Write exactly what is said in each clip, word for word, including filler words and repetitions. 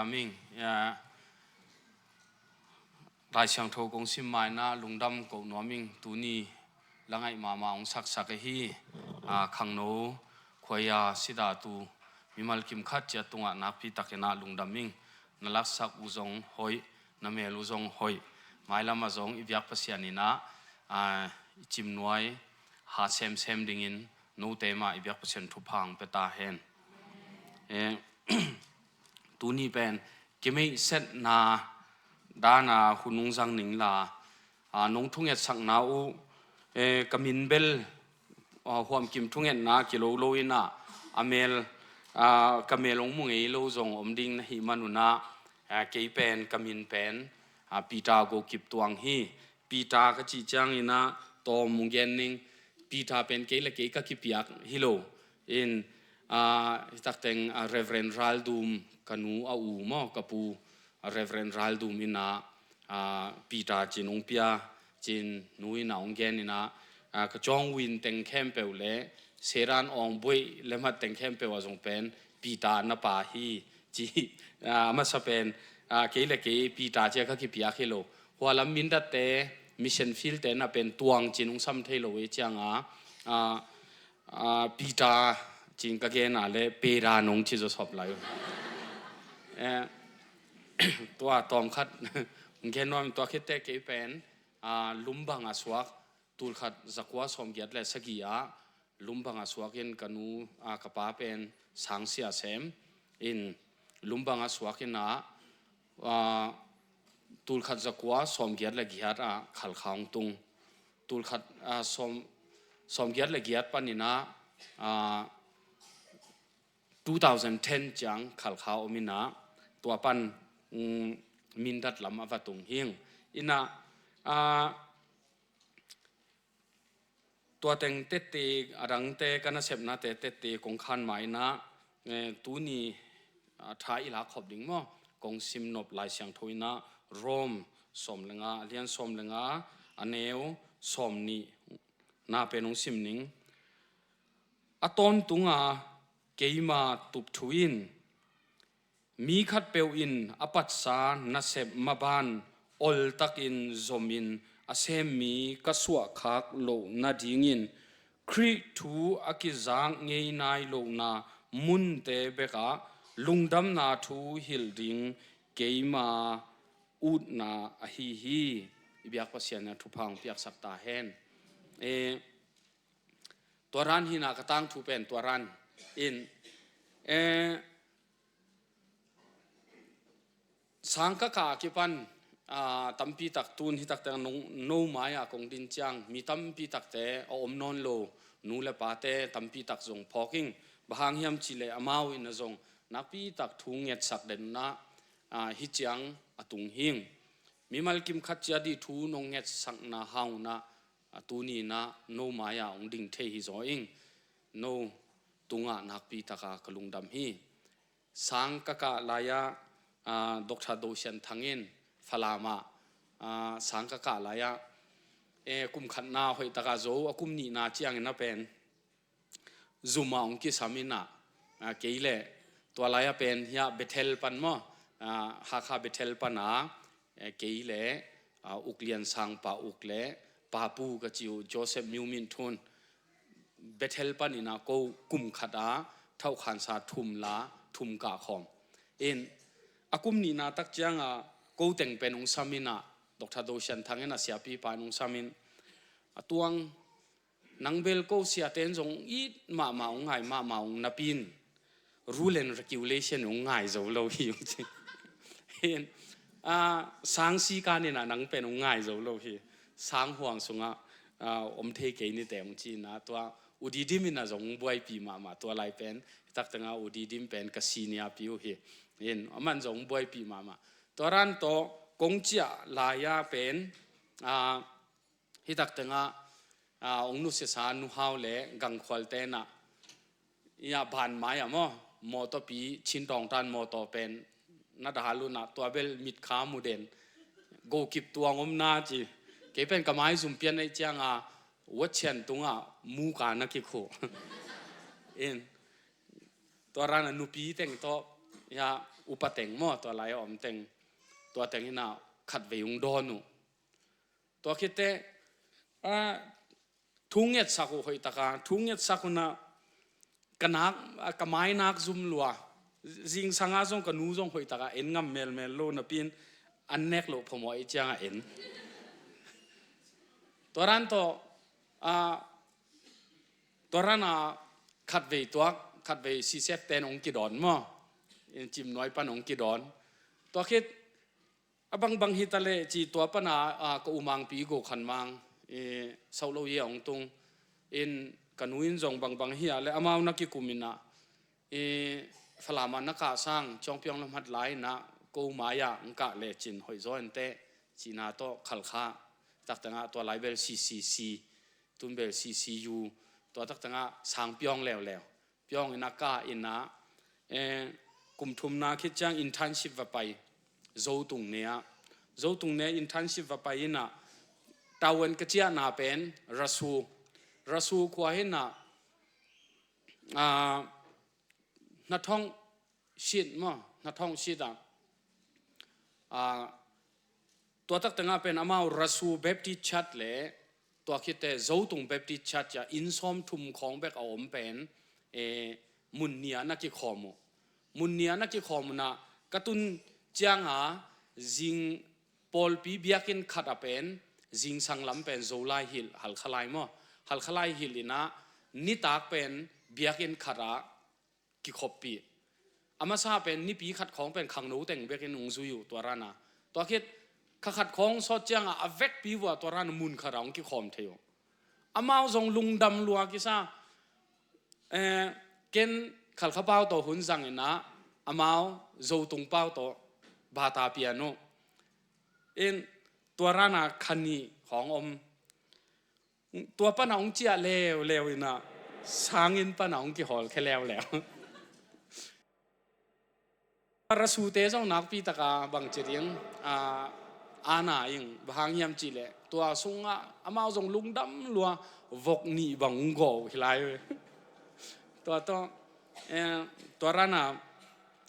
Amin. Ya. Lai Siangtho kong sim ma-in ah lungdam ko nuam ing. Tuni la ngaih mahmah hong saksak ahi, a, khangno khuaia sidatu mimal kim khat ciat tungah nakpi takin ah lungdam ing. Na laksak uh zong hoih, na mel uh zong hoih. Mailam ah zong i biak Pasian in ah, a, i cimnuai ha semsem dingin note mah i biak Pasian thupha hong pia ta hen. Eh, tuni pen kimeihsetna dana hun hong zang ning la, a, nong thungetsakna uh, eh, ka min bel, a, huamkim thungetna kilo lo in ah, a mel, a, ka mel hong mu ngei lo zong om ding na hih man un ah, a, kei pen ka min pen, a, Peter Go Kip Tuang hi. Peter ka cih ciangin ah tawm hong gen ning. Peter pen kei le kei ka kipiak hi lo. In, a, hi takteng, a, Reverend Ral Dum ka nu a u maw, ka pu, a, Reverend Ral Dum in ah, a, Peter ci-in hong pia, ci-in nu in ah hong gen in ah, a, ka Jong Win teng khempeuh le Seran Ong Buai le mat teng khempeuh ah zong pen Peter na pa hi ci, a, a masa pen, a, kei le kei Peter ci-a ka kipiak hi lo. Hua lam Mindat te, mission field te na pen Tuang ci-in hong sam thei lo hi ciang a, a, a, Peter ci-in ka gen a le Peter nong ci zaw sawp lai uh. Eh, tua tawm khat hong gen nuam, tua khit teh kei pen, a, Lumbang ah suak, tulkhat zakua sawmgiat le sagih ah Lumbang ah suak in, ka nu, a, ka pa pen sang sia sem in, Lumbang ah suak in ah, a, tulkhat zakua sawmgiat le giat ah Khalkha hong tung. Tulkhat, a, sawm, sawmgiat le giat panin ah, a, two thousand ten ciang Khalkha om in ah, tua pan, mm, Mindat lam a va tung hi ing. In ah, a, tua teng tette, a dangte, ka nasepnate tette kong khan ma in ah, eh, tuni, a, tha i lak khop ding maw, kong sim nop Lai Siangtho in ah Rom sawm le nga, a lian sawm le nga, a neu sawmnih na pen hong sim ning. A tawntung a keima tup thu in, mi khatpeuh in a patsa nasep maban oltakin zomin a sem mi ka suahkhak loh nadingin Khrih thu a kizak ngei nai lohna munte bekah lungdamna thu hilh ding keima utna ahi hi. I biak Pasian in thupha hong piaksak ta hen. Eh, tua ran hi in ah ka tangthu pen tua ran in, eh, sang ka kah a kipan, a, tampi tak tun hi takteh no, no mai-ah kong din ciang mi tampi takte a om nawn lo, nu le pate tampi tak zong phawk ing. Bang hang hiam cih leh amau in ah zong nakpi tak thu ngetsak den un ah, a, hi ciang a tung hi ing. Mimal kim khat ciat i thu nong ngetsakna hang un ah, a, tuni in ah no mai-ah hong ding thei hi zaw ing. No tungah nakpi taka ka lungdam hi. Sang ka kah lai-ah, a, Doctor Do Sian Thang in Falam ah, a, sang ka kah lai-ah, e, kum khatna hoih taka zo a, kum nihna ciangin a pen zum ah hong kisam in ah, a, kei le tua lai-ah pen hiah Bethel pan maw, a, Hakha Bethel pan a, e, kei le, a, Uk Lian Sang Pa Uk le Pa Pu ka ci uh Joseph Myo Min Thun Bethel pan in ah ko kum khat a thauhkhansa thum la, thum kah khawm in, a kum nihna tak ciang a ko teng pen hong sam in ah, Doctor Do Sian Thang in a siapipa in hong sam in, a Tuang, nang bel ko siate in zong it mahmah hong ngai mahmah hong napi in, rule and regulation hong ngai zo lo hi hong ci. Hin, a, sang si kan in ah nang pen hong ngai zo lo hi. Sang huang sungah, a, om thei kei ni teh hong ci in ah, tua U Di Dim in ah zong hong buaipih mahmah, tua lai pen, tak tengah U Di Dim pen ka senior pi uh hi. Hin, aman zong hong buaipih mahmah. Tua ran tawh kong ciah lai-ah pen, a, hi tak tengah, a, hong nusiasa Nu Hau le Gang Khual te in ah, i ah ban mai-ah maw, mawtawpi, Chin Tawng Tan mawtaw pen na dal un ah, tua bel mitkha mu den, Go Kip Tuang om na ci. Kei pen ka maizum pian ahih ciang a, Wat Chian tungah muka na kikhuh in, tua ran a nupi teng tawh, ya, upa teng maw, tua lai a om teng, tua teng in ah khatvei hong dawn uh. Tua khit teh, a, thu ngetsak uh hoih taka, thu ngetsak uh in ah ka nak, a, ka mai nak zum lua. Zingsang ah zong ka nu zong hoih taka en ngam melmel lo napi in an nek loh phamawh ahih ciang a en. Tua dan tawh, a, tua dan a khatvei tuak, khatvei C C F ten hong kidawn maw. In Cimnuai pan hong kidawn. Tua khit a bangbang hi ta leh ci, tua pan a, a, ka u Mangpi Go Khan Mang, i, Sauh Lo Ye hong tung. In ka nu in zong bangbang hi a leh amau na kikum in ah, i, Falam ah na kah sang, Ciawngpiawng lam hat lai in ah ko mai ah hong kah lecin hoih zaw inteh, cihna tawh Khalkha, tak teng ah tua lai bel C C C, tun bel C C U, tua tak teng ah sang piawng leuleu. Piawng in ah kah in ah, eh, kum thumna khit ciang internship va pai, Zotung ne ah. Zotung ne internship va pai in ah, tavuan ka ciahna pen Rasu. Rasu khua hi in ah, ah, Hnathawng Sit maw, Hnathawng Sit ah. Ah, tua tak teng ah pen amau Rasu Baptist Church leh tua khit teh Zotung Baptist Church ah inn sawmthum khawng bek a om pen, eh, mun nih ah na kikhawm uh. Mun nih ah na kikhawm uh in ah ka tun ciang a zing pawlpi biakinn khat ah pen zingsang lam pen Zolai hilh, Halkha lai maw. Halkha lai hilh in ah nitak pen biakinn khat ah kikhoppih. A masa pen nipi khat khawng pen khangno teng bekin hong zui uh tua dan a. Tua khit kha khat khawng sawt ciang a, a vekpi vua tua dan a mun khat ah hong kikhawm thei uh. Amau zong lungdam lua kisa. Eh, ken Khalkha pau tawh hun zang in ah, amau Zotung pau tawh bata pian uh. In tua dan a kha nih khawng om. Tua pan a hong ciah leuleu in ah, sanginn pan a hong kihawlkhia leuleu. Rasute zong nakpi taka bangci ding, a, ana ing, bang hang hiam cih leh tua sungah amau zong lungdam lua, vok nih bang hong gawh uh hi lai uh. Tua tawh, eh, tua dan a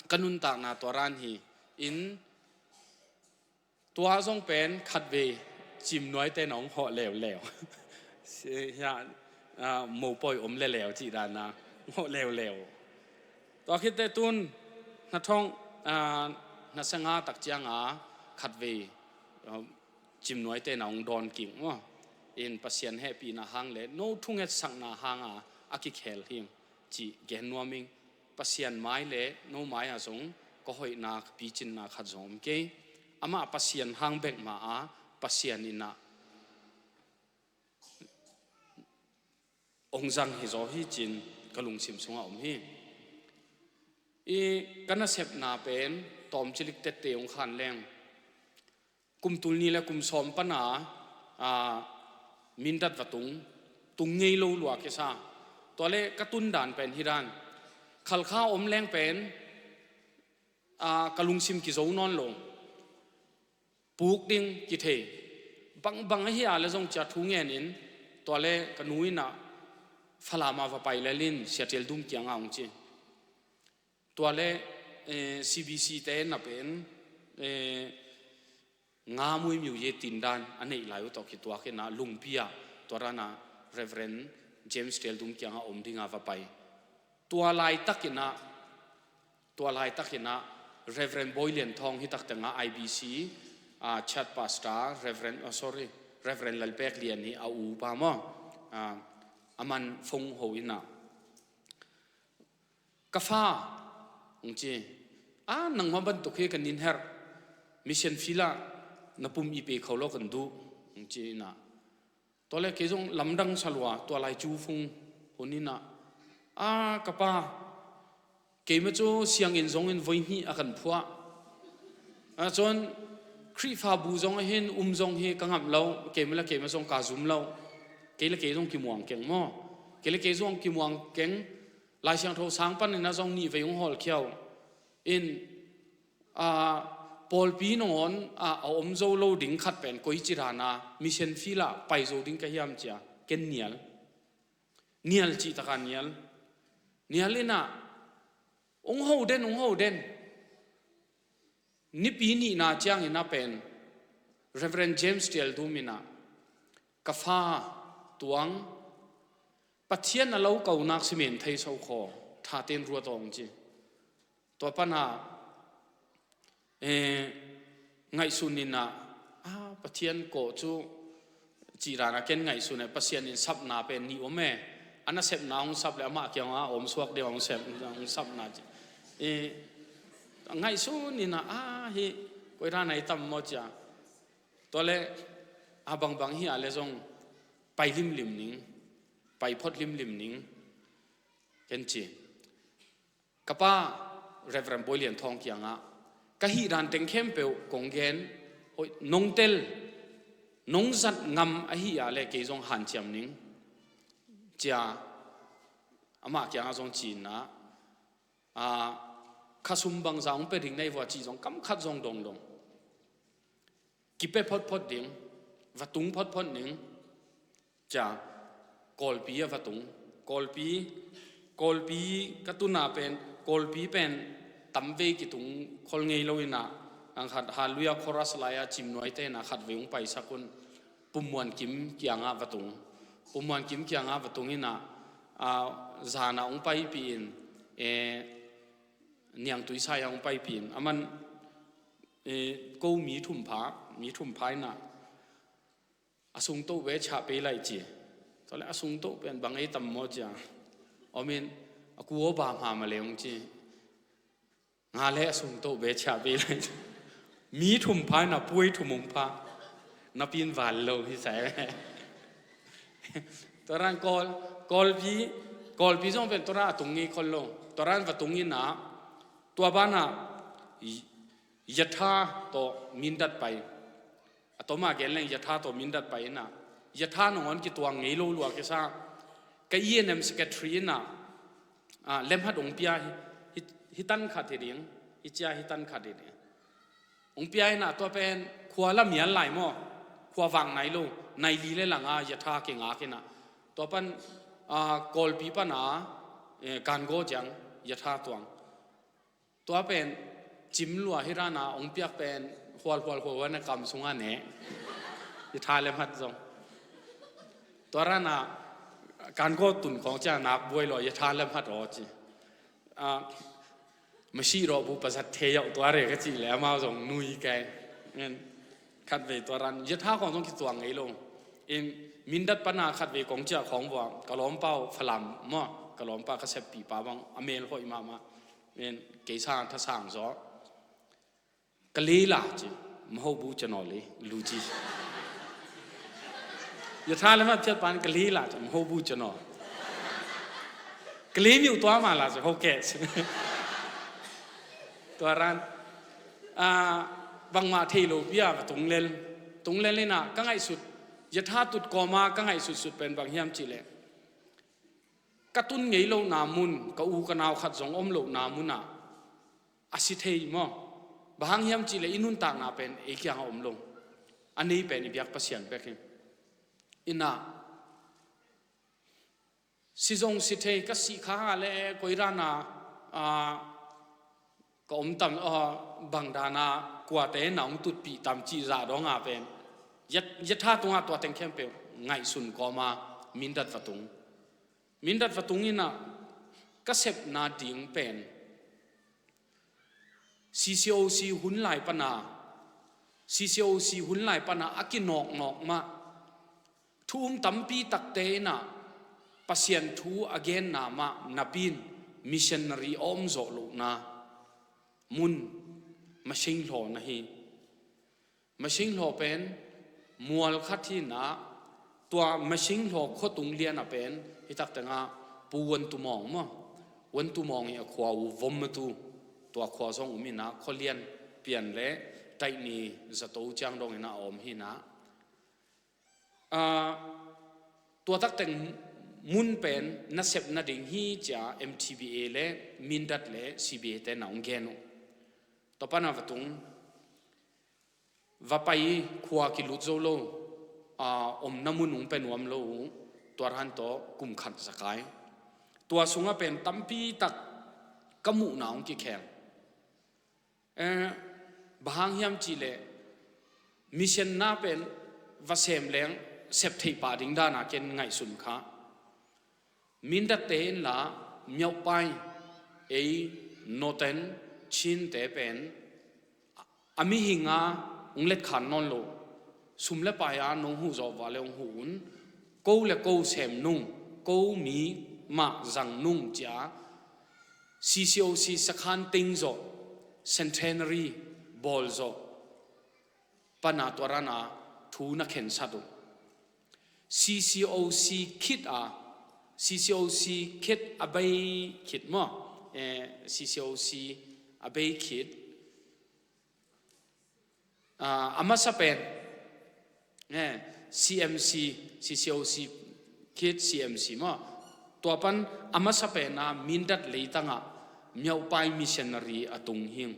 ka nuntakna tua dan hi. In tua zong pen khatvei Cimnuai ten a hong hawh leuleu. Hiah, a, mopawi om leuleu cih dan a hong hawh leuleu. Tua khit teh tun Hnathawng, a, Hnasenga tak ciang a khatvei, a, Cimnuai ten a hong dawn kik maw. In Pasian hehpihna hang leh no thungetsakna hang a a kikhel hi cih gen nuam ing. Pasian mai leh no mai ah zong ka hoihna, ka picinna khat zong om kei. Amah Pasian hang bek mah a, Pasian in ah hong zang hi zaw hi ci-in ka lungsim sungah om hi. I ka nasepna pen tawmcilik tette hong khan leng, kum tul nih le kum sawm pan a, a, Mindat va tung, tung ngei lo lua kisa. Tua leh ka tun dan pen hi dan. Khalkha om leng pen, a, ka lungsim kizo nawn lo. Puk ding kithei. Bangbang ahi a leh zong ci-a thu ngen in, tua leh ka nu in ah Falam ah va pai lel in, Sia Tel Dum kiangah hong ci. Tua leh, eh, C B C te na pen, eh, nga muimiu ye tindan a neih lai uh tawh kituak in ah Lungpi ah tua dan a Reverend James Tel Dum kiangah om ding a va pai. Tua laitak in ah, tua laitak in ah Reverend Bawi Lian Thawng hi tak teng a I B C, ah, Church Pastor, Reverend, oh, sorry, Reverend Lalpek Lian hi a upa maw. Ah, a man phone ho in ah, "Ka fa," hong ci. "A, nangmah bantuk hi ka nin herh. Mission field ah na pum i pe kho lo kan duh," hong ci in ah. Tua leh kei zong lamdang sa lua, tua lai Cu Fung hun in ah, "A, ka pa, keimah cu sianginn zongin voi hnih a kan phuah. A, cun Khrihfabu zong ahin um zong hi ka ngamh lo, keimah le keimah zong kaa zum lo. Kei le kei zong kimuang keng maw? Kei le kei zong kimuang keng. Lai Siangtho sang panin ah zong nih vei hong hawlkhia uh. In, a, pawlpi nangawn, a, a om zo lo ding khat pen koici dan a mission field ah pai zo ding ka hiam?" ci-a ken nial. Nial cih taka nial. Nial in ah, "Hong ho den, hong ho den. Nipi nihna ciangin a pen Reverend James Tial Dum in ah, ka fa Tuang, Pathian a lo konak simen thei so khaw, thate'n ruat awng ci. Tua pan ah, eh, ngaihsun in ah, ah, Pathian kawh cu cih dan a ken ngaihsun e, Pasian in sapna pen nih om e. A nasepna hong sap le amah kiangah a om suak deuh hong sep, hong sapna ci. Eh, ngaihsun in ah, ah, hi koi dan a i tam maw cia. Tua le a bangbang hi a le zong pai limlim ning, pai phot limlim ning ken ci. Ka pa Reverend Bawi Lian Thawng kiangah, ka hih dan teng khempeuh kong gen, hoih, nong tel, nong zat ngam ahi a le kei zong hanciam ning cia amah kiangah zong ci in ah, ah, kha sum bangza hong pia ding na hi vua cih zong kam khat zong dongdong. Kipia photphot ding, va tung photphot ning cia, Kawlpi ah va tung. Kawlpi, Kawlpi ka tun a pen, Kawlpi pen tamvei kitung khol ngei lo in ah, ang khat Hallelujah chorus lai a Cim Nuai te in ah khatvei hong paisak un, Pum Muan Kim kiangah va tung. Pum Muan Kim kiangah va tung in ah, ah, zan ah hong paipih in, eh, Niangtui Sai ah hong paipih in, a man, eh, ko mi thum pha, mi thum pha in ah, a sung toh ve ciah pei lai ci. Tua le a sung toh pen bang ei tam maw cia. Om in, a ku aw ba hma ma le hong ci. Nga le a sung toh ve ciah pei lai ci. Mi thum pha in ah puai thum hong pha. Napi in val lo hi sa e. Tua dan Kawl, Kawlpi, Kawlpi zong pen tua dan a tung ngei khol lo. Tua dan va tung in ah, tua ban ah, Yatha tawh Mindat pai. A tawm a gen leng Yatha tawh Mindat pai in ah, Yatha nangawn kituang ngei lo lua kisa. Ka E N M secretary in ah, ah, lemhat hong pia hi, hi, hi tan khat hi ding, hi cia hi tan khat hi ding. Hong pia in ah tua pen khua la mial lai maw, khua vak nai lo, nai li le lang a Yatha kingak in ah. Tua pan, ah, Kawlpi pan a, eh, Kangaw ciang Yatha tuang. Tua pen Cim lua hi dan a hong piak pen hual hual hual hual na kam sungah ne. Yatha lemhat zong. Tua dan a Kangaw tun khawng ciang nak buai lo, Yatha lemhat aw ci. Ah, masi rawh bu pazat thei auh tua re ka cih le amau zong nui kai. Ngen. Khatvei tua dan Yatha khawng zong kituang ngei lo. In Mindat pan a khatvei kong ciah khawng vua, ka lawmpa uh Falam maw, ka lawmpa ka seppi pa bang a mel hoih mahmah. Ngen, kei sang thasang zaw. Ka lei la ci, maho bu canaw lei, lu ci. Yatha lemhat phiat pan ka lei la ci, maho bu canaw. Ka lei miuh tua ma la ci, ho keh ci. Tua dan, ah, bangmah thei lo pi a va tung lel. Tung lel in ah ka ngaihsut, Yatha tut kawm a ka ngaihsutsut pen bang hiam cih leh, ka tun ngei lohna mun, ka u ka nau khat zong om lohna mun ah a si thei maw? Bang hang hiam cih leh i nuntakna pen ei kiangah om lo. A nei pen i biak Pasian bek hi. In ah, si zong si thei, ka sih kha a le koi dan a, ah, ka om tam, ah, bang dan a kuate na hong tutpih tam cih zah dong a pen. Yat-, Yatha tungah tua teng khempeuh ngaihsun kawm a Mindat va tung. Mindat va tung in ah ka sepna ding pen C C O C hun lai pan a, C C O C hun lai pan a a kinawknawk mah, thu um tampi takte in ah Pasian thu a genna mah napi in missionary a om zawh lohna mun Masing Hlaw na hi. Masing Hlaw pen mual khat hi in ah, tua Masing Hlaw khuatung lian a pen hi tak teng ah Pu Wan Tu Mawng maw, Wan Tu Mawng hi a khua uh vom a tu, tua khua zong um in ah, khua lian pian le taihni zato ciang dong in ah a om hi in ah. Ah, tua tak teng mun pen nasep nading hi cia M T B A le Mindat le C B A te na hong gen uh. Tua pan a va tung, va pai, khua kilut zo lo, aa, omna mun hong pia nuam lo uh, tua dan tawh kum khat za kai. Tua sungah pen tampi tak ka muhna hong kikhel. Eh, Bang hang hiam cihleh, mission na pen va sem leng sep theih pah ding dana ken ngaihsun kha. Mindatte in la, Myaukpai, ei, Northern Chinte pen a mihing a hong letkhan nawn lo, sum le pai a nong huh zawh vah le hong huh un. Ko le ko sem nung, ko mi mah zang nung cia, C C O C sakhan teng zawh, Centenary bawl zawh pana tua rana thu na khensat uh. C C O C khit a, C C O C khit a bei khit maw? Eh, C C O C a bei khit. Ah, a masa pen, eh, C M C, C C O C khit C M C maw? Tua pan a masa pen a Mindat leitangah Myaukpai missionary a tung hing.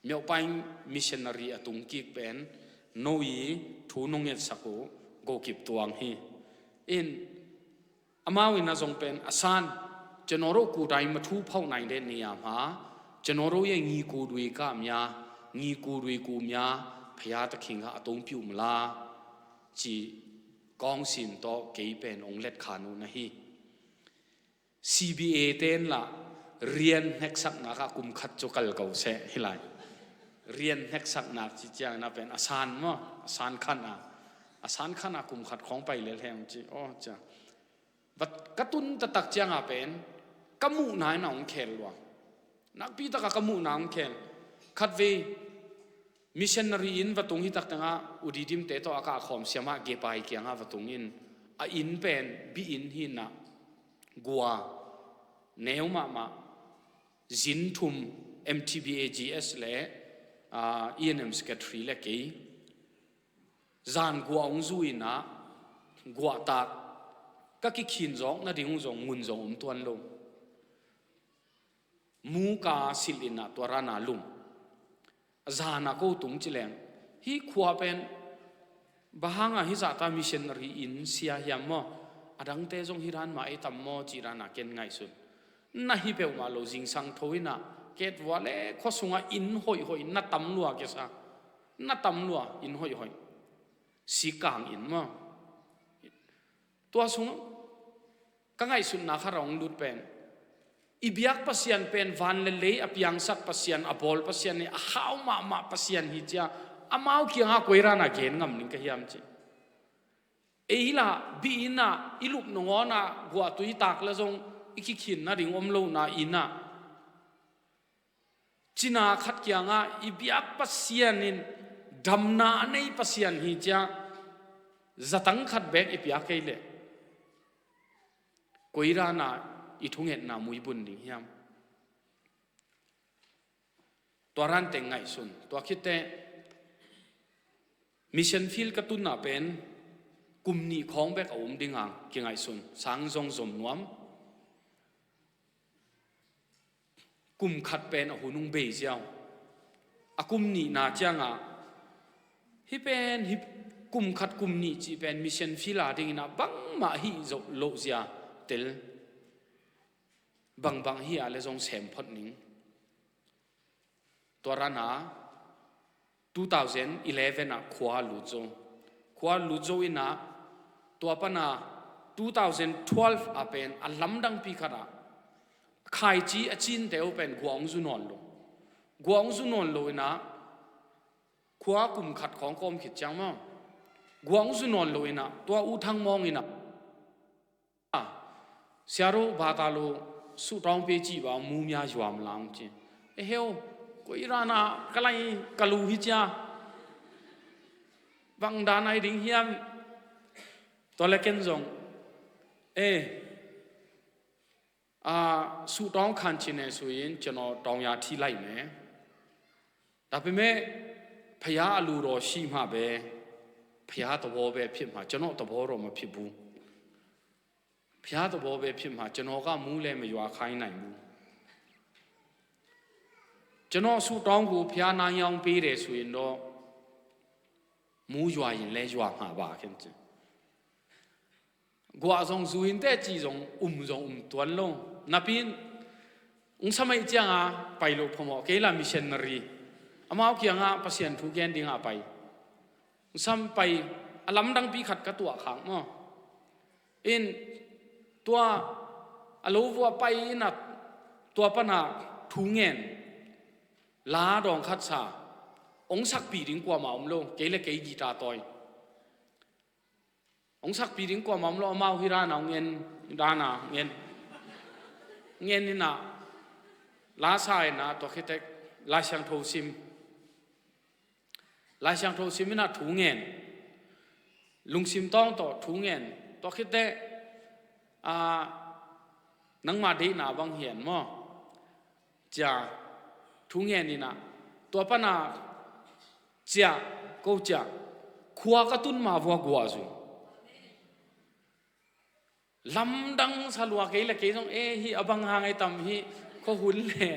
Myaukpai missionary a tung kik pen no i thu nong ngetsak uh Go Kip Tuang hi. In amau in a zong pen a san, cenodo ku dai ma thu phauh nai det ni a hma, cenodo ye ngi ku dui ka mya, ngi ku dui ku mya, phaya ta khinga a tong piu mla, ci kong sin to kei pen ong let khan uh na hi. C B A ten la rian hneksakna ka kum khat cu kal ko seh hi lai. Rian hneksakna ci ciang na pen a san maw, a san khan a, a san khan a kum khat khong pai lel heng ci, aw cia. Vat ka tun taktak cianga pen ka muhna in a hong khel lua. Nakpi taka ka muhna hong khel. Khatvei missionary in va tung hi tak tengah U Didim te tawh a kah khawm siamah Gepai kiangah va tung in a inn pen bi inn hi inah gua neu mahmah zin thum M T B A G S le, ah, E N M secretary le kei zan guah hong zu inah guahtak ka kikhin zawk nading uh zong ngun zong om tuan lo. Muka silh inah tua rana lum. Zana ko tung ci leng hih khua pen bang hanga hih zahta missionary inn sia hiam maw? A dangte zong hih ran mah ei tam maw ci rana ken ngaihsun. Na hi peuhmah lo zingsang tho inah ketvua le khua sungah inn hoihhoih na tam lua kisa. Na tam lua inn hoihhoih. Sikang inn maw? Tua sung ka ngaihsutna kha rong lut pen i biak Pasian pen van le lei a piangsak Pasian, a bawl Pasian hi, a hau mahmah Pasian hi cia amau kiangah koi rana gen ngam ning ka hiam ci. Ei la bi inah i lup nangawnah guahtui tak le zong i kikhin nading om lo na inah cina khat kiangah i biak Pasian in damna a nei Pasian hi cia zatang khat bek i piak kei leh koi rana i thungetna muibun ding hiam? Tua rante ngaihsun. Tua khitte mission field ka tunna pen kum nih khawng bek a um dinga kingaihsun. Sang zong zom nuam. Kum khat pen a hun hong bei ziau. A kum nihna ciangah hih pen hih kum khat kum nih cih pen mission field a dinginah bangmah hih zoh loh zia tel. Bangbang hi ah le zong sem phot ning. Tua rana two thousand eleven ah khua lut zo. Khua lut zo inah tua pana two thousand twelve ah pen a lamdangpi khatah khaici a cinte uh pen guah hong zu nawn lo. Guah hong zu nawn lo inah khua kum khat khawng kawm khit ciang maw? Guah hong zu nawn lo inah tua U Thang Mawng inah Siaro bata lo suhtawng pe cih ba mumia yuam lang ci. E heu, koi rana ka lai ka lu hi cia. Bang dan ai ding hiam. Tua le ken zong e, a, suhtawng khan ci ne suin ceno tawng ya thi lai me. Tapi me phaya a lu raw si hma be. Phaya tabaw be phit hma, ceno tabaw raw ma phit bu. Phia tabaw be phit hma, ceno ka mu le ma yua khai nai mu. Ceno suhtawng gu phia na yaung pi re suin do mu yua in le yua hma ba khen ci. Guah zong zu in te ci zong um zong um tuan lo. Napin ung samai cianga pai lo phamawh kei la missionary. Amau kiangah Pasian thu gen dingah a pai. Sam pai, a lamdangpi khat ka tuah khak maw. In tua a lo vua pai in a tua pana thu ngen, la dawng khat sa, ong sakpih ding kuamah om lo, kei le kei guitar tawi. Ong sakpih ding kuamah om lo, amau hi dana ong en, dana ong en. Ong en in a, la sa in a, tua khitek, Lai Siangtho sim. Lai Siangtho sim in a thu ngen. Lungsim tawng tawh thu ngen. Tua khitek, a, nangmah deihna bang hian maw. Cia, thu ngen in a, tua pana, cia, ko cia, khua ka tun ma vua guah zu. Lamdang sa lua, kei le kei zong, e, hi a bang hang ei tam hi, khuahun le,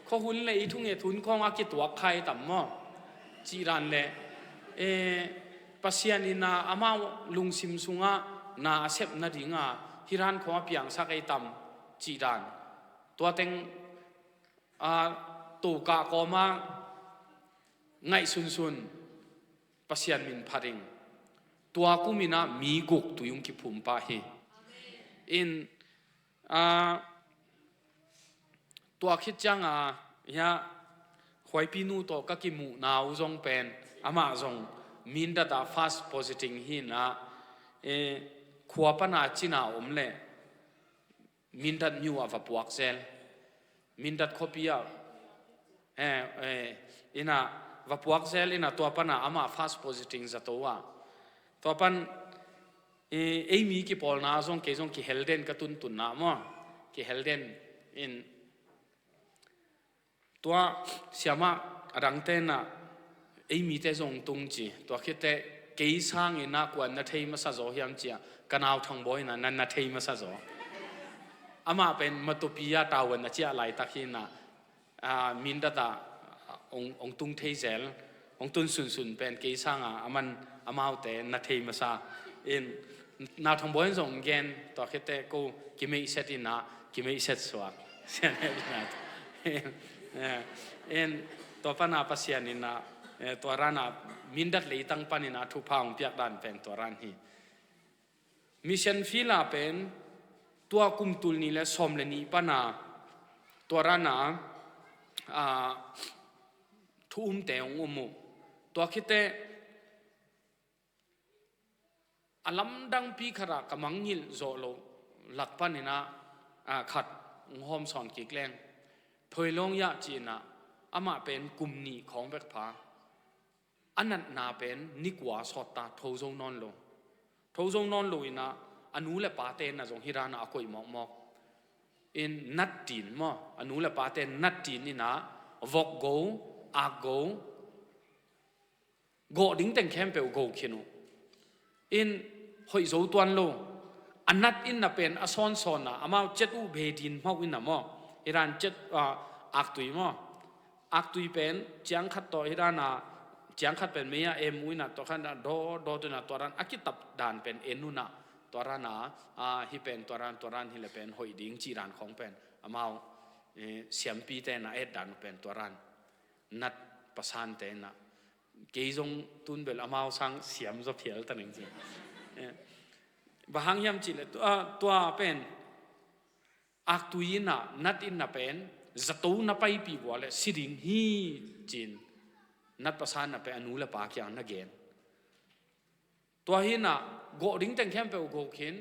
khuahun le i thunget hun khawng a kituak kha ei tam maw. Cih dan le, e, Pasian in a amau lungsim sungah na a sep nadinga hi dan khawng a piangsak ei tam, cih dan. Tua teng, a, tokah kawma ngaihsunsun Pasian min phat ing. Tua kum in a mi guk tui ung kiphum pah hi. In, a, tua khit cianga, hia, Huaipi nu tawh ka kimuhna uh zong pen, amah zong Mindat ah fast positing hi in a, e, khua pana cina om le Mindat mi uh a va puak zel. Mindat khuapi ah, eh, eh, in a va puak zel in a tua pana amah fast positing zato ah. Tua pan, eh, ei mi kipawlna zong kei zong kihel den ka tuntunna maw. Kihel den in tua siamah a dangte in a ei mite zong tung ci. Tua khitek kei sangin a kuan na thei masa zaw hiam cia, ka nau Thangbawi in a nan na thei masa zaw. Amah pen Matupi a tavuan a ciah laitak hi in a, a, Mindat ah ong, ong tung thei zel, ong tun sunsun pen kei sanga aman amaute na thei masa. In, nau Thangbawi in zong gen, tua khitek ko kimeihset in a, kimeihset suak. Sian he in a. Eh, in, tua pana Pasian in a, eh, tua rana Mindat leitang pan in a thupha ong piak dan pen tua ran hi. Mission field ah pen tua kum tul nih le sawm le nih pana tua rana, a, thu umte ong um uh. Tua khitek a lamdangpi khat ah ka mangngilh zawh loh lak pan in a, a, khat ong hawm sawn kik leng. Thoilawng Yah ci in a, amah pen kum nih khawng bek pha. A natna pen ni kua sawt ta, tho zo nawn lo. Tho zo nawn lo in a, a nu le pate in a zong hi dan a a koih mawkmawk. In nat tin maw, a nu le pate nat tin in a, vok go, ak go, gawh ding teng khempeuh go khin uh. In hoih zo tuan lo. A nat in a pen a sawnsawn a, amau cet uh bei din hmauh in a maw. Hi dan cet, ah, aktui maw. Aktui pen ciang khat tawh hi dan a, ciang khat pen mei a em uh in a, tua khan a daw, daw tu in a tua dan a kitap dan pen en un a, tua dan a, ah, hi pen tua dan, tua dan hi le pen hoih ding cih dan khawng pen amau, eh, siampite in a et dan uh pen tua dan. Nat pasante in a. Kei zong tun bel amau sang siam zaw phial ta ning ci. Eh, bang hang hiam cih le tua, tua pen aktui in a, nat in a pen zato na paipih vua le si ding hi ci in nat pasan na pen a nu le pa kiang na gen. Tua hi in a, gawh ding teng khempeuh go khin,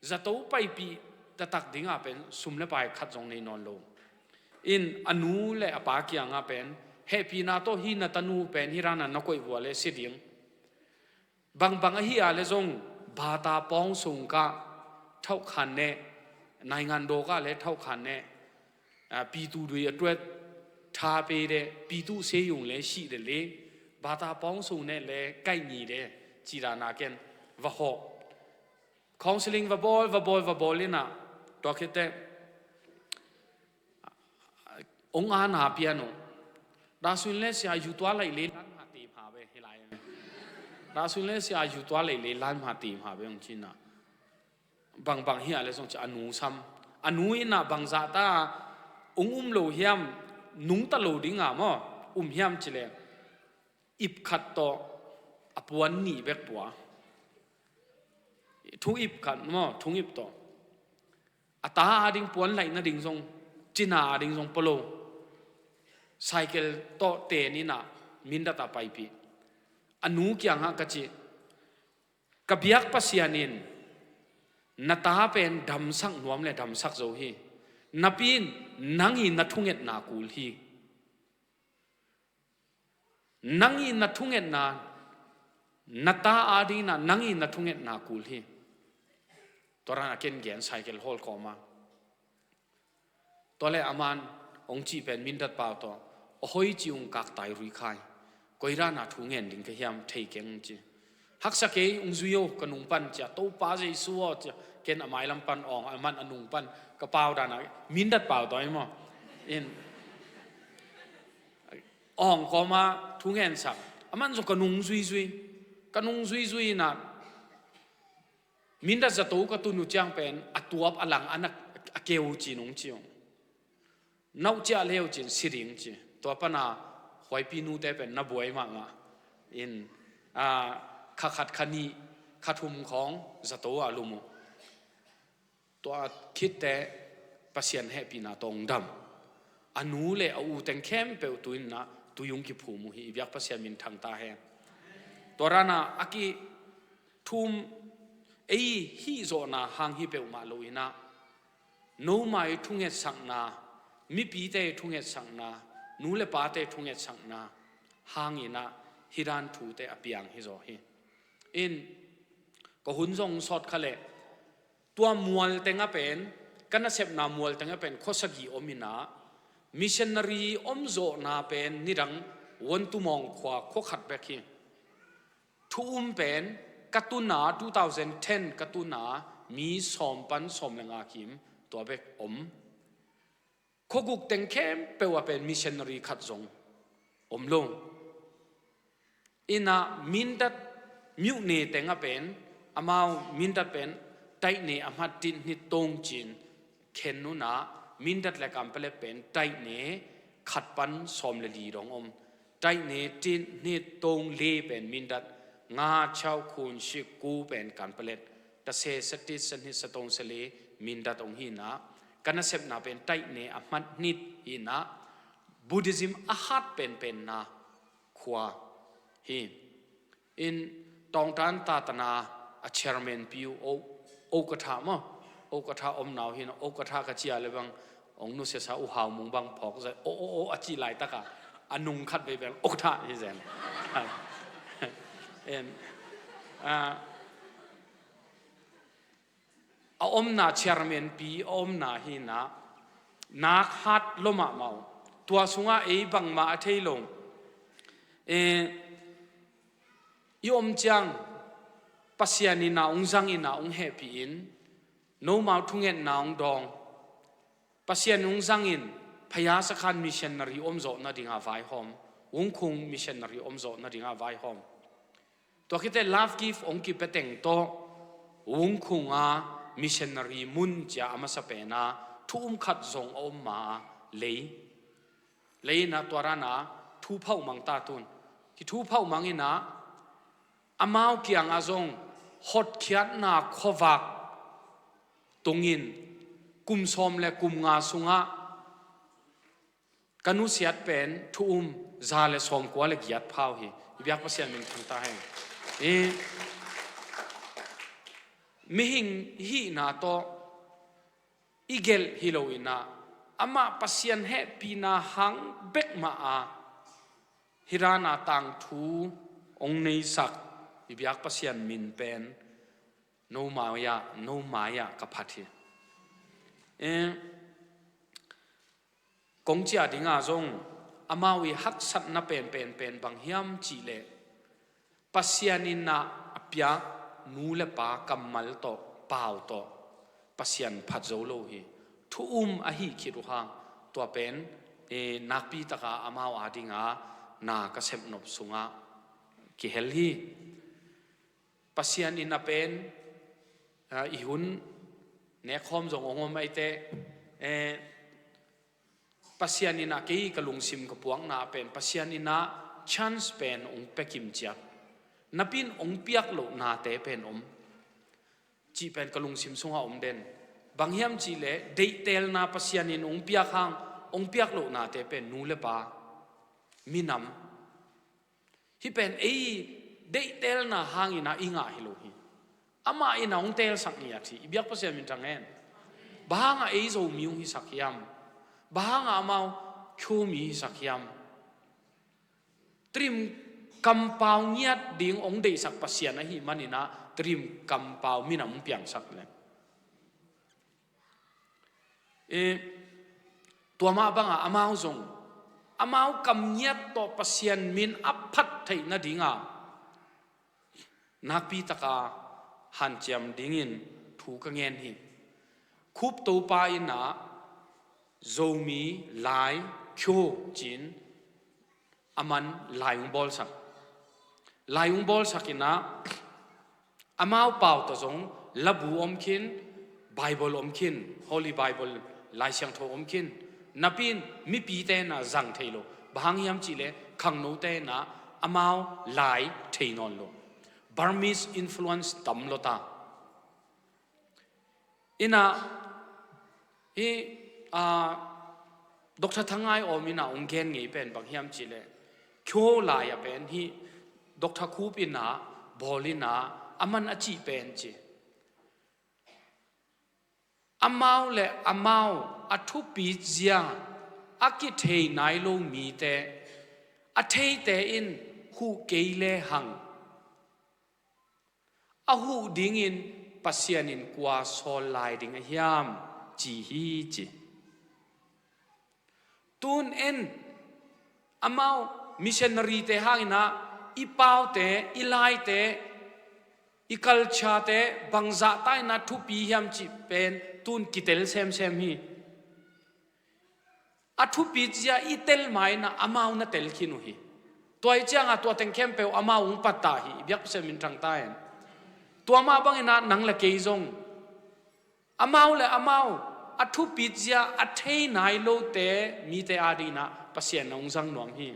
zato paipih taktak ding a pen sum le pai khat zong nei nawn lo. In a nu le a pa kiang a pen, hehpihna tawh hi na tanu pen hi dan a na koih vua le si ding. Bangbang ahi a le zong, bata pawng sung kah, thauhkhan ne, naingan daw kah le thauhkhan ne, a, pitu dui a tuat tha pe de, pitu sei yung le sih de le, bata pawng sung ne le kaih ni de, cih dan a ken, va hawh. Counseling va bawl, va bawl, va bawl in a, tua khitek, ong ana pian uh. Dasun le sia yu tua lai le lan ma ti pha be, hi lai. Dasun le sia yu tua lai le lan ma ti pha be ong ci in a. Bangbang hi a le zong ci a nu sam. A nu in a bangzah ta ong um lo hiam, nungta lo ding a maw. um hiam cileh ip khat tawh a puan nih bek pua. Thung ip khat maw, thung ip tawh. A ta ading puan laih nading zong, cina ading zong pua lo. Cycle tawh ten in ah Mindat ah paipih. A nu kiangah ka cih, ka biak Pasian in na ta pen damsak nuam le damsak zo hi. Napi in nang i na thungetna kul hi. Nang i na thungetna, na ta ading in ah nang i na thungetna kul hi. Tua dan a ken gen cycle hawl kawma. Tua le aman hong cih pen Mindat pau tawh, a hoi ci ung kak tai rui khai. Koi dan a thu ngen ding ka hiam thei keng ci. Haksa kei, ung zui o, ka nung pan cia, Topa Jesu aw cia, ken a mailam pan awng, aman a nung pan, ka pau dan a, Mindat pau tawh hi maw. In, awng kawma thu ngensak, aman zong ka nung zuizui, ka nung zuizui in ah, Mindat zato ka tun uh ciang pen, a tuap a lang a na a keu ci nung ci ung. Nauh ciah leu cin si ding ci. Tua pana huaipi nute pen na buai mahmah. In, a, kha khat kha nih, kha thum khawng zato a lum uh. Tua khitte Pasian hehpihna tawh hong dam. A nu le a u teng khempeuh tu in ah tui hong kiphum uh hi. I biak Pasian min thang ta hen. Tua dan a a kithum ei hih zawhna hang hi peuhmah lo in ah, noma i thungetsakna, mipite i thungetsakna, nu le pate i thungetsakna hang in ah hih dan thute a piang hi zaw hi. In, ka hun zong sawt kha leh, tua mual tengah pen, ka nasepna mual tengah pen khua sagih om in ah, missionary om zawhna pen nidang Wontumawng khua khua khat bek hi. Thu um pen ka tun a, two thousand ten ka tun a, mi sawm pan sawm le nga kim tua bek om. Khua guk teng khempeuh ah pen missionary khat zong om lo. In ah Mindat myone tengah pen, amau Mindat pen taihne a hmat tin hnit tong cin khen un ah, Mindat le Kanpetlet pen taihne khat pan sawm le li dong om. Taihne tin hnit tong le pen Mindat, nga, chau, khun, sik, ku pen Kanpetlet, tase, satit, sanhit, satong, sale, Mindat hong hi in ah, ka nasepna pen taihne a hmat hnit hi in ah, Buddhism a hat penpenna khua hi. In, Tawngtan tatana a chairman pi uh, o, okatha maw, okatha omna uh hi in ah, okatha ka ci a le bang, hong nusiasa uh Hau Mung bang phawk zai, o, o, o, a cih laitak a, a nung khat vei bel okatha hi zen. In, a, a omna chairman pi a omna hi in ah, nak hat lua mahmah uh. Tua sungah ei bangmah a thei lo. Eh, i om ciang Pasian in ah hong zang in ah hong hehpih in, nomau thungetna hong dawng. Pasian hong zang in, Phayasakhan missionary om zawh nading a vaihawm, Wungkhung missionary om zawh nading a vaihawm. Tua khit teh Love Gift hong kipia teng tawh Wungkhung a missionary mun cia a masa pen a thu um khat zong a om ma a lei. Lei in ah tua dan a thu phauh mang ta tun. Kithu phauh mang in ah amau kiangah zong hotkhiatna khuavak tungin kum sawm le kum nga sungah ka nusiat pen thu um za le sawmkua le giat pha uh hi. I biak Pasian min thang ta hen. I mihing hihna tawh i gelh hi lo in ah, amah Pasian hehpihna hang bek mah a hih dan a tangthu hong neisak i biak Pasian min pen no mai-ah, no mai-ah ka phat hi. Eh, kong ciah dingah zong amau i haksatna penpen pen bang hiam cih leh, Pasian in ah a piak nu le pa kammal tawh, pau tawh Pasian phat zo lo hi. Thu um ahi khit uh hang, tua pen, eh, nakpi taka amau adinga na ka sepnop sungah kihel hi. Pasian in ah pen, ah, i hun nekkhawm zong hong om ahi teh, eh, Pasian in ah kei ka lungsim ka puakna pen Pasian in ah chance pen hong pia kimciat, napi in hong piak loh nate pen om cih pen ka lungsim sungah om den. Bang hiam cih leh deihtelna Pasian in hong piak hang, hong piak loh nate pen nu le pa, minam, hih pen ei deihtelna hangin ah i ngah hi lo hi. Amah in ah hong teelsak ngiat hi. I biak Pasian minthang hen. Bang hangah ei Zomi hong hisak hiam? Bang hangah amau Kyo mi hisak hiam? Tedim kampau ngiat ding hong deihsak Pasian ahih manin ah Tedim kampau minam hong piangsak leh, eh, tua mah bangah amau zong amau kam ngiat tawh Pasian min a phat theih nadinga nakpi taka hanciam dingin thu ka ngen hi. Khup Topa in ah Zomi, Lai, Kyo ci-in a man lai hong bawlsak. Lai hong bawlsak in ah amau pau tawh zong labu om khin, Bible om khin, Holy Bible, Lai Siangtho om khin. Napi in mipite in ah zang thei lo. Bang hang hiam cih leh khangnote in ah amau lai thei nawn lo. Burmese influence tam lua ta. In ah hih, ah, Doctor Thang Ngai Awm in ah hong gen ngei pen bang hiam cih leh, Kyo lai ah pen hih Doctor Khup in ah bawl in ah a man a cih pen ci. Amau le amau a thupit zia a kithei nai lo mite, a theite in huh kei lehang a huh dingin Pasian in kua sawl lai ding a hiam, ci hi ci. Tun en, amau missionary te hangin ah i paute, i laite, i culture te bangzah ta in ah thupi hiam cih pen tun kitel semsem hi. A thupit zia i tel ma in ah amau na tel khin uh hi. Tua hi ciangah tua teng khempeuh amau hong pat ta hi. I biak Pasian minthang ta hen. Tua mah bangin ah nang le kei zong amau le amau a thupit zia a thei nai lote, mite adingin ah Pasian na hong zang nuam hi.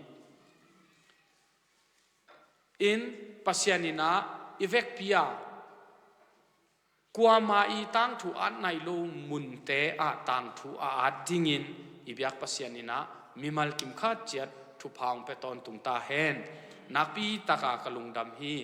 In Pasian in ah i vekpi a, kuamah i tangthu at nai lo munte ah tangthu a at dingin i biak Pasian in ah mimal kim khat ciat thupha hong pia tawntung ta hen. Nakpi taka ka lungdam hi.